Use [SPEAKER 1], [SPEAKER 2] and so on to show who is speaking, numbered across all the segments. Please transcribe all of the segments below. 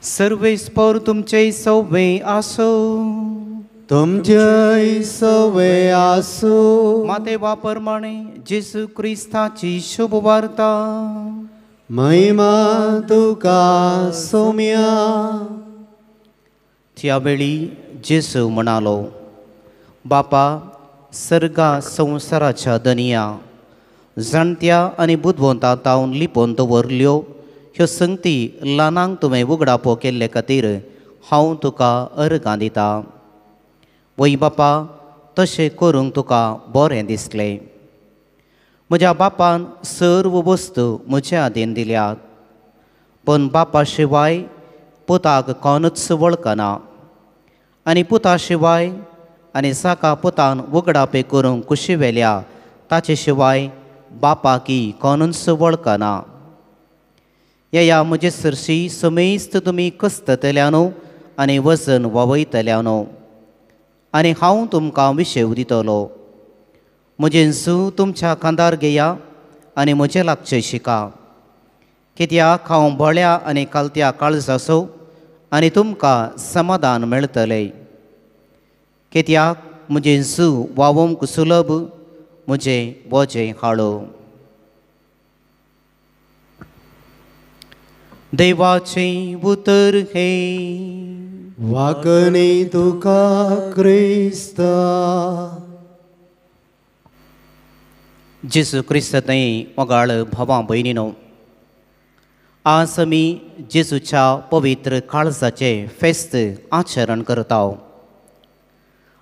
[SPEAKER 1] सर्वेस्पोर तुमचे सवे आसो.
[SPEAKER 2] तुमचे सवे आसो.
[SPEAKER 1] मातेवा प्रमाणे जेजू क्रिस्ताची शुभवार्ता.
[SPEAKER 2] महिमा तुका सोम्या.
[SPEAKER 1] त्या वेळी जेजू म्हणालो, बापा सर्गा संवसाराच्या दनिया जाणत्या आनी बुदवंता तावन लिपोवन दवरल्यो ह्यो संगती ल्हानांक तुवें उगडापो केल्ले खातीर हांव तुका अर्गां दिता. वय बापा, तशें करूंक तुका बरें दिसलें. म्हज्या बापान सर्व वस्तू म्हज्या अधीन दिल्यात, पूण बापा शिवाय पुताक कोणूच वळखना आनी पुता शिवाय आनी साका पुतान उगडापे करूंक कुशी वेल्या ताचे शिवाय बापाकी कोणूच वळखना. येया म्हजे सरशी समेस्त तुमी कसतल्या न्हू आनी वजन वावयतल्या न्हू, आनी हांव तुमकां विशेव दितलो. म्हजें सू तुमच्या खांदार घेया आनी म्हजें लागचें शिका, कित्याक हांव बळ्या आनी कालत्या काळजाचो आनी तुमकां समाधान मेळटलें. कित्याक म्हजें सू वावोवंक सुलभ, म्हजें बोजें हाळो. देवाचें उतर हें.
[SPEAKER 2] वाकणी तुका क्रिस्ता.
[SPEAKER 1] जेजू क्रिस्त थंय मोगाळ भावां भयणीनो, आज आमी जेजूच्या पवित्र काळजाचें फेस्त आचरण करता.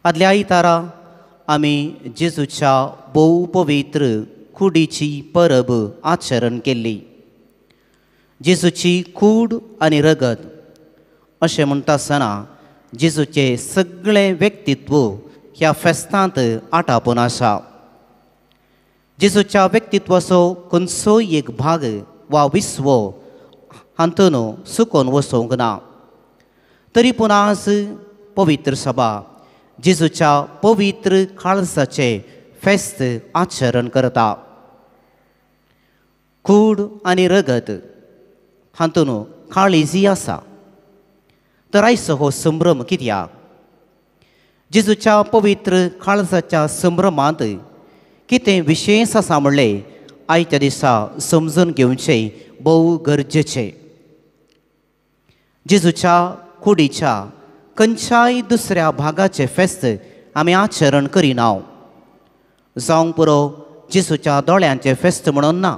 [SPEAKER 1] आदल्या आयतारा आमी जेजूच्या भोव पवित्र कुडीची परब आचरण केल्ली. जेजूची कूड आनी रगत अशें म्हणटा आसतना जेजूचें सगळें व्यक्तित्व ह्या फेस्तांत आटापून आसा. जेजूच्या व्यक्तित्वाचो खंयचोय एक भाग वा विस्व हातून सुकोन वचूंक ना. तरी पूण आज पवित्र सभा जेजूच्या पवित्र काळजाचें फेस्त आचरण करता. कूड आनी रगत हातून काळीजी आसा. तर आयचो हो संभ्रम कित्याक? जेजूच्या पवित्र काळजाच्या संभ्रमांत कितें विशेश आसा म्हणलें आयच्या दिसा समजून घेवचें भोव गरजेचें. जेजूच्या कुडीच्या खंयच्याय दुसऱ्या भागाचें फेस्त आमी आचरण करिना. जावंक पुरो जेजूच्या दोळ्यांचें फेस्त म्हणून ना,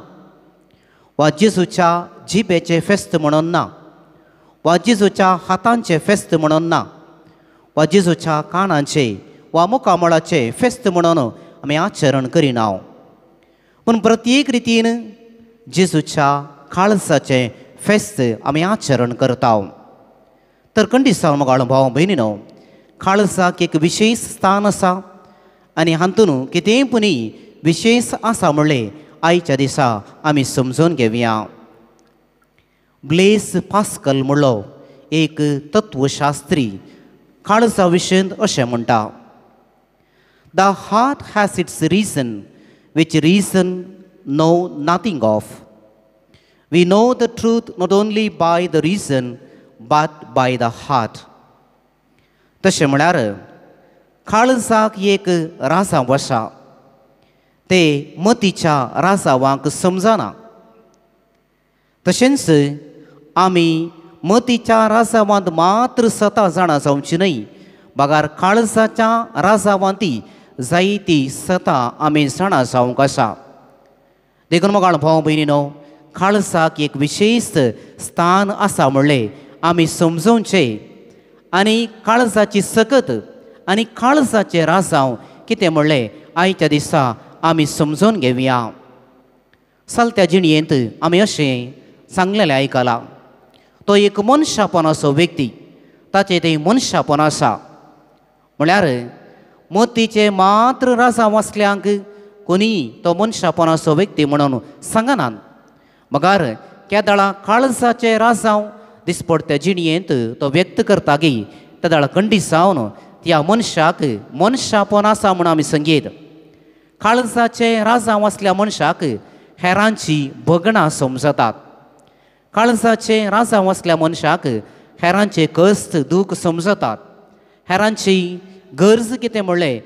[SPEAKER 1] वा जेजूच्या जिबेचें फेस्त म्हणून ना, वा जेजूच्या हातांचें फेस्त म्हणून ना, वा जेजूच्या कानांचें वा मुखामळाचें फेस्त म्हणून आमी आचरण करिना. पूण प्रत्येक रितीन जेजूच्या काळजाचें फेस्त आमी आचरण करता. तर कंडिसांव मोगाळ भाव भयणीनो, काळजाक एक विशेश स्थान आसा आनी हातून कितेंय पुणी विशेश आसा म्हणलें आयच्या दिसा आमी समजून घेवया. ब्लेस पास्कल म्हणलो एक तत्वशास्त्री काळजा विशयंत अशें म्हणटा, the heart has its reason which reason know nothing of. We know the truth not only by the reason but by the heart. तशें म्हळ्यार काळजाक एक राजांव आसा, ते मतीच्या राजावांक समजना. तशेंच आमी मतीच्या राजावांत मात्र सता जाणा जावची न्हय, बगार काळजाच्या राजावांती जायती सता आमी जाणा जावंक आसा. देखून मोगाळ भाव भयणीनो, काळजाक एक विशेश स्थान आसा म्हणलें आमी समजोवचें आनी काळजाची सकत आनी काळजाचें राजांव कितें म्हणलें आयच्या दिसा आमी समजून घेवया. चलत्या जिणयेंत आमी अशें सांगलेलें आयकलां, तो एक मनशापणाचो व्यक्ती, ताचें तें मनशापण आसा. म्हळ्यार मतीचें मात्र राजांव आसल्यांक कोणीय तो मनशापणाचो व्यक्ती म्हणून सांगनात, मगर केदळा काळजाचें राजांव दिसपडत्या जिणयेंत तो व्यक्त करता गी तेदळा कंडिसावन त्या मनशाक मनशापण आसा म्हूण आमी संगीत. काळजाचें राजांव आसल्या मनशाक हेरांची भगणां समजतात. काळजाचें राजांव आसल्या मनशाक हेरांचे कश्ट दूख समजतात, हेरांची गरज कितें म्हणलें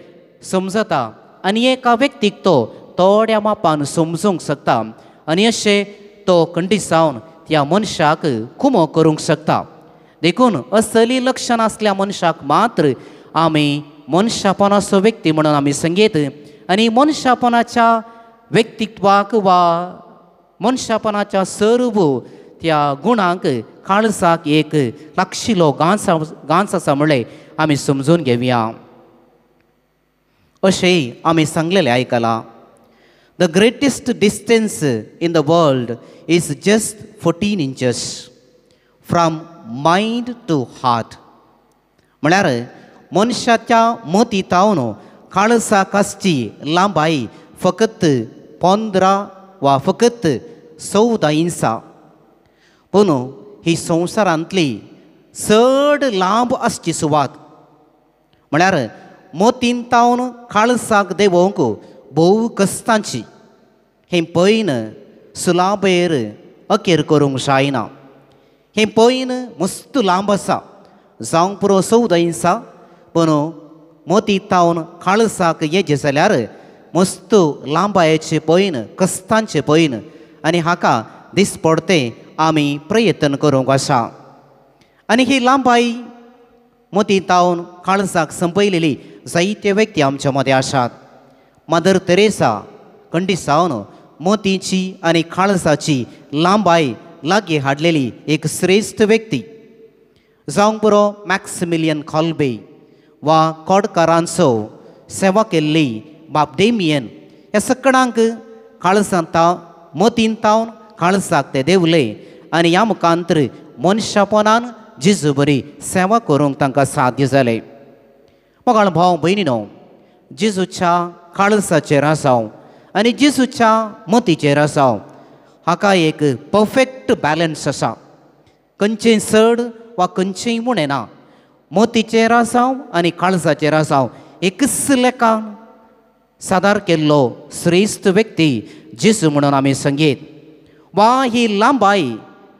[SPEAKER 1] समजता आनी एका व्यक्तीक तो थोड्या मापान समजूंक शकता आनी अशें तो कंडिसावन त्या मनशाक खुमो करूंक शकता. देखून असली लक्षणां आसल्या मनशाक मात्र आमी मनशापणाचो व्यक्ती म्हणून आमी संगीत आनी मनशापणाच्या व्यक्तित्वाक वा मनशापणाच्या सर्व त्या गुणांक काळजाक एक लागशिलो गांस गांस आसा म्हणलें आमी समजून घेवया. अशेंय आमी सांगलेलें आयकलां, the greatest distance in the world is just 14 inches from mind to heart. म्हळ्यार मनशाच्या मती तावन काळजाक आसची लांबाय फकत 15 वा फकत 14 इंचां, पूण ही संवसारांतली चड लांब आसची सुवात. म्हळ्यार मोतीन तावन काळजाक देंवोवंक भोव कश्टांची हें पयन सुलाबेर अखेर करूंक जायना. हें पयन मस्त लांब आसा, जावंक पुरो 14 इंचां, पूण मोती तावन काळजाक येजें जाल्यार मस्त लांबायेचें पयन, कश्टांचें पयन आनी हाका दिसपडतें आमी प्रयत्न करूंक आसा. आनी ही लांबाय मोती तावन काळजाक संपयलेली जायते व्यक्ती आमच्या मदें आसात. मदर तेरेसा कंडिसावन मोतीची आनी काळजाची लांबाय लागीं हाडलेली एक श्रेश्ठ व्यक्ती. जावंक पुरो मॅक्सिमिलियन कॉल्बे वा कोडकारांचो सेवा केल्ली बाप डेमियन ह्या सगळ्यांक काळजांत मोतीन तावन काळजाक ते देवले आनी ह्या मुखांतर मनशापणान जेजू बरी सेवा करूंक तांकां साध्य जालें. मोगाळ भाव भयणीनो, जेजूच्या काळजाचेर आसाव आनी जेजूच्या मतीचेर आसाव हाका एक परफेक्ट बॅलन्स आसा. खंयचें चड वा खंयचेंय उणें ना. मोतीचेर आसाव आनी काळजाचेर आसाव एकच लेखान सादर केल्लो श्रेश्ठ व्यक्ती जेजू म्हणून आमी संगीत. वा ही लांबाय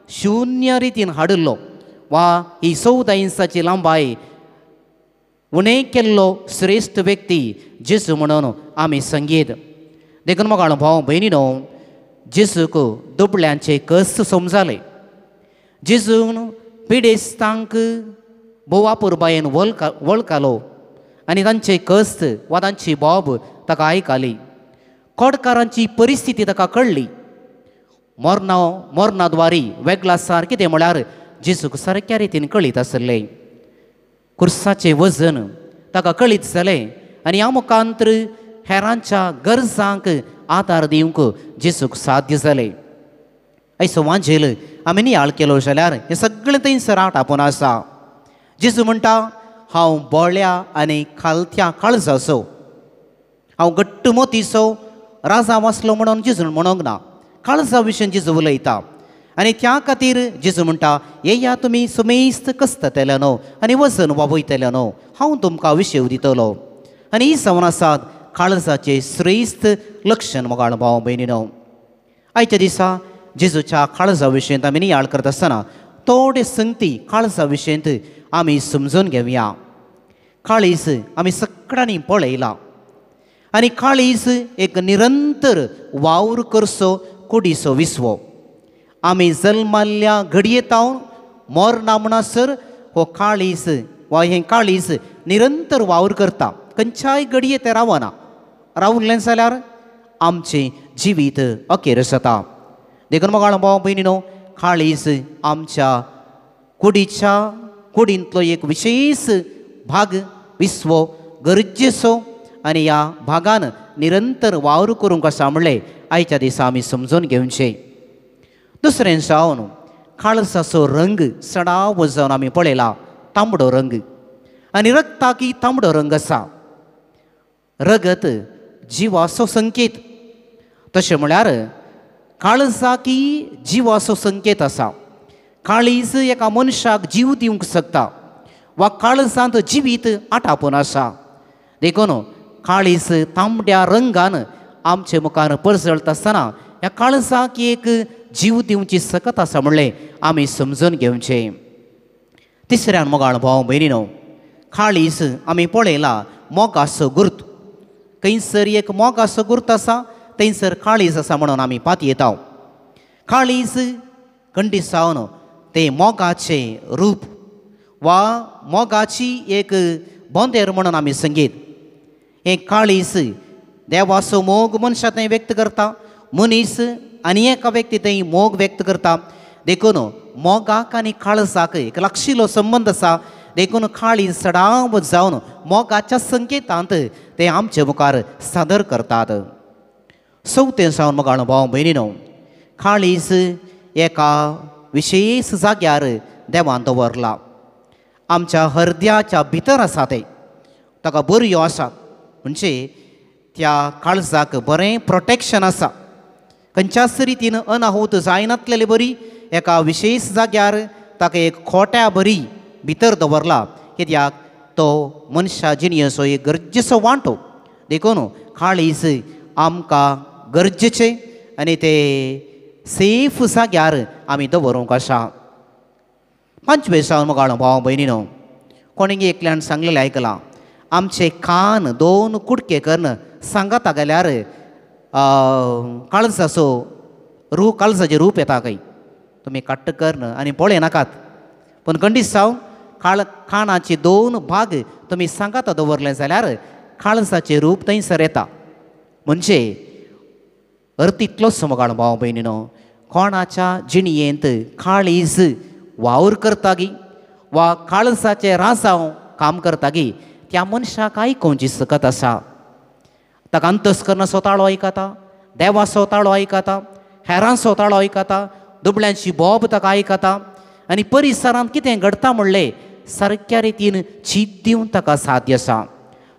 [SPEAKER 1] शुन्य रितीन हाडिल्लो वा ही 14 इंचाची लांबाय उणें केल्लो श्रेश्ठ व्यक्ती जेजू म्हणून आमी संगीत. देखून मोगाळ भाव भयणीनो, जेजूक दुबळ्यांचे कश्ट समजाले. जेजून पिडेस्तांक भोव अपुरबायेन वळखालो आनी तांचे कश्ट वा तांची बोब ताका आयकाली. कोडकारांची परिस्थिती ताका कळ्ळी. मरणाद्वारी वेगळा सार कितें म्हळ्यार जेजूक सारक्या रितीन कळीत आसलें. कुर्साचें वजन ताका कळीत जालें आनी ह्या मुखांतर हेरांच्या गरजांक आदार दिवंक जेजूक साध्य जालें. आयचो वांजेल आमी नियाळ केलो जाल्यार हें सगळें थंयसर आटापून आसा. जेजू म्हणटा, हांव बोळ्या आनी खालत्या काळजाचो, हांव घट्ट मोतीचो राजा वाचलो म्हणून जेजून म्हणूंक ना. काळजा विशीं जेजू उलयता आनी त्या खातीर जेजू म्हणटा, येया तुमी सुमेस्त कसतले न्हू आनी वजन वावयतले न्हू, हांव तुमकां विशेव दितलो. आनी ही जावन आसात काळजाचें श्रेश्ठ लक्षण. मोगाळ भाव भयणीनो, आयच्या दिसा जेजूच्या काळजा विशयंत आमी नियाळ करता आसतना थोडे संगती काळजा विशयंत आमी समजून घेवया. काळीज आमी सगळ्यांनी पळयलां आनी काळीज एक निरंतर वावर करचो कुडीचो विसवो. आमी जल्माल्ल्या घडये तावन मरना म्हणसर हो काळीज वा हें काळीज निरंतर वावर करता. खंयच्याय घडये तें रावना, रावलें जाल्यार आमचें जिवीत अखेर जाता. देखून मोगाळ भाव भयणीनो, काळीज आमच्या कुडीच्या कुडींतलो एक विशेष भाग विसवो गरजेचो आनी ह्या भागान निरंतर वावर करूंक आसा म्हणलें आयच्या दिसा आमी समजून घेवचें. दुसरें जावन काळजाचो रंग सडाव जावन आमी पळयला तांबडो रंग आनी रक्ताकी तांबडो रंग आसा. रगत जिवाचो संकेत, तशें म्हळ्यार काळजाकी जिवाचो संकेत आसा. काळीज एका मनशाक जीव दिवंक शकता वा काळजांत जिवीत आटापून आसा. देखून काळीज तांबड्या रंगान आमचे मुखार परजळटा आसतना ह्या काळजाक एक जीव दिवची सकत आसा म्हणलें आमी समजून घेवचें. तिसऱ्यान मोगाळ भाव भयणीनो, काळीज आमी पळयला मोगाचो गुर्त. खंयसर एक मोगाचो गुर्त आसा थंयसर काळीज आसा म्हणून आमी पातयेता. काळीज खंडीत जावन तें मोगाचें रूप वा मोगाची एक बोंदेर म्हणून आमी संगीत. हें काळीज देवाचो मोग मनशा थंय व्यक्त करता, मनीस आनी एका व्यक्ती थंय मोग व्यक्त करता. देखून मोगाक आनी काळजाक एक लागशिल्लो संबंद आसा. देखून काळीज सदांच जावन मोगाच्या संकेतांत ते आमचे मुखार सादर करतात. चवथें जावन मोगाळ भाव भयणीनो, काळीज एका विशेश जाग्यार देवान दवरला. आमच्या हृदयाच्या भितर आसा तें, ताका बऱ्यो आसा म्हणजे त्या काळजाक बरें प्रोटेक्शन आसा. खंयच्याच रितीन अनाहूत जायनातलेले बरी एका विशेश जाग्यार ताका एक खोट्या बरी भितर दवरला, कित्याक तो मनशा जिणेचो एक गरजेचो वांटो. देखून काळीज आमकां गरजेचें आनी ते सेफ जाग्यार आमी दवरूंक आसा. पांचवे जावन मोगाळ भाव भयणीनो, कोणें एकल्यान सांगलेलें आयकलां, आमचे कान दोन कुडके करून सांगाता गेल्यार काळजाचो रूप, काळजाचें रूप येता खंय. तुमी काट्ट करून आनी पळयनाकात, पूण खंडीत जावन कानाचे दोन भाग तुमी सांगाता दवरले जाल्यार काळजाचें रूप थंयसर येता. म्हणजे अर्थ इतलोच मोगाळ भाव भयणीनो, कोणाच्या जिणयेंत काळीज वावर करता गी वा काळजाचें राजांव काम करता गी त्या मनशाक आयकोवची सकत आसा. ताका अंतस्करणाचो ताळो आयकता, देवाचो ताळो आयकता, हेरांचो ताळो आयकता, दुबळ्यांची बोब ताका आयकता आनी परिसरांत कितें घडटा म्हणलें सारक्या रितीन चीत दिवन ताका साध्य आसा.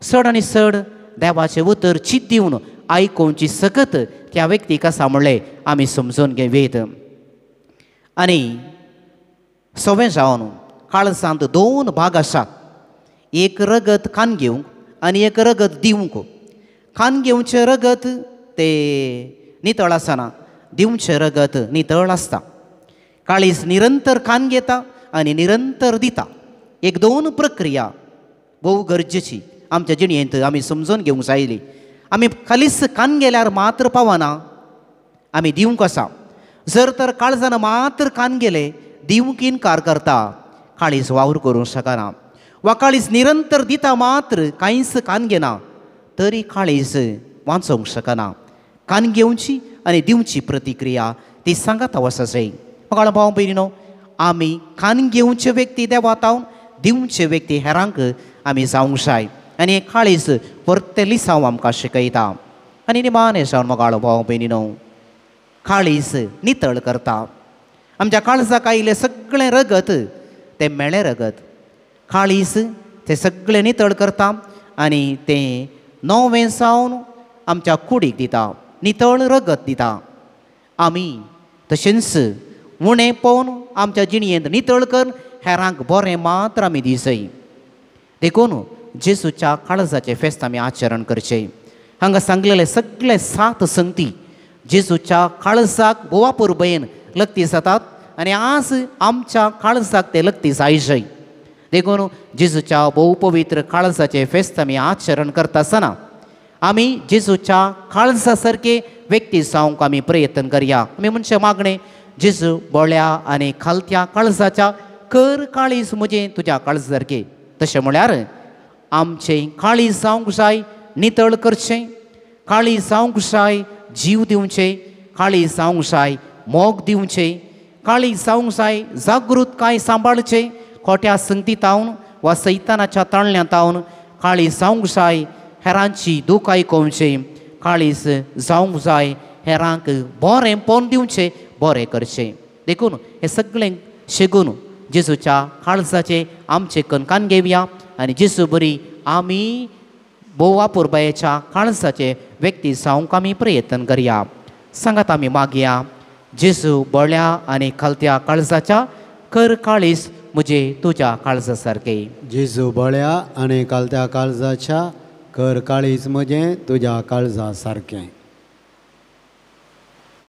[SPEAKER 1] चड आनी चड देवाचें उतर चीत दिवन आयकोवची सकत त्या व्यक्तीक आसा म्हणलें आमी समजून घेवयेत. आनी सवें जावन काळजांत दोन भाग आसात, एक रगत कान घेवंक आनी एक रगत दिवंक. कान घेवचें रगत तें नितळ आसना, दिवचें रगत नितळ आसता. काळीज निरंतर कान घेता आनी निरंतर दिता. एक दोन प्रक्रिया भोव गरजेची आमच्या जिणेंत आमी समजून घेवंक जायली. आमी खालीच कान गेल्यार मात्र पावना, आमी दिवंक आसा. जर तर काळजान मात्र कान गेले, दिवंक इनकार करता, काळीज वावर करूंक शकना. वा काळीज निरंतर दिता मात्र कांयच कान घेना तरी काळीज वाचोवंक शकना. कान घेवची आनी दिवची प्रतिक्रिया ती सांगाता वचपाक. मोगाळ भाव भयणीनो, आमी कान घेवचे व्यक्ती देवातावन, दिवचे व्यक्ती हेरांक आमी जावंक जाय. आनी हें काळीज परतें लिसांव आमकां शिकयता. आनी निमाणें जावन मोगाळ भाव भयणीनो, काळीज नितळ करता. आमच्या काळजाक आयिल्लें सगळें रगत तें म्हेळें रगत. काळीज तें सगळें नितळ करता आनी तें नवें जावन आमच्या कुडीक दिता, नितळ रगत दिता. आमी तशेंच उणें पळोवन आमच्या जिणयेंत नितळ करून हेरांक बरें मात्र आमी दिसय. देखून जेजूच्या काळजाचें फेस्त आमी आचरण करचें. हांगा सांगलेले सगळे सात संगती जेजूच्या काळजाक गोवा पुरबयेन लग्ती जातात आनी आज आमच्या काळजाक ते लग्ती जायजय. देखून जेजूच्या भोव पवित्र काळजाचें फेस्त आमी आचरण करता आसतना आमी जेजूच्या काळजा सारके व्यक्ती जावंक आमी प्रयत्न करया. आमी म्हणचे मागणें, जेजू बोळ्या आनी खालत्या काळजाच्या कर काळीज म्हजें तुज्या काळजा सारकें. तशें म्हळ्यार आमचें काळीज जावंक जाय नितळ करचें, काळीज जावंक जाय जीव दिवचें, काळीज जावंक जाय मोग दिवचें, काळीज जावंक जाय जागृतकाय सांबाळचें, खोट्या संगतीतावन वा सैतानाच्या ताळण्यांतावन. काळीज जावंक जाय हेरांची दूख आयकोवचें, काळीज जावंक जाय हेरांक बरें पोवन दिवचें, बरें करचें. देखून हें सगळें शेगून जेजूच्या काळजाचें आमचें कणकान घेवया आनी जेजू बरी आमी भोव पुरबायेच्या काळजाचे व्यक्ती जावंक आमी प्रयत्न करया. सांगात आमी मागया, जेजू बळ्या आनी खालत्या काळजाच्या कर काळीज म्हजे तुज्या काळजा सारकें.
[SPEAKER 2] जेजू बळ्या आनी खालत्या काळजाच्या कर काळीज म्हजें तुज्या काळजा सारकें.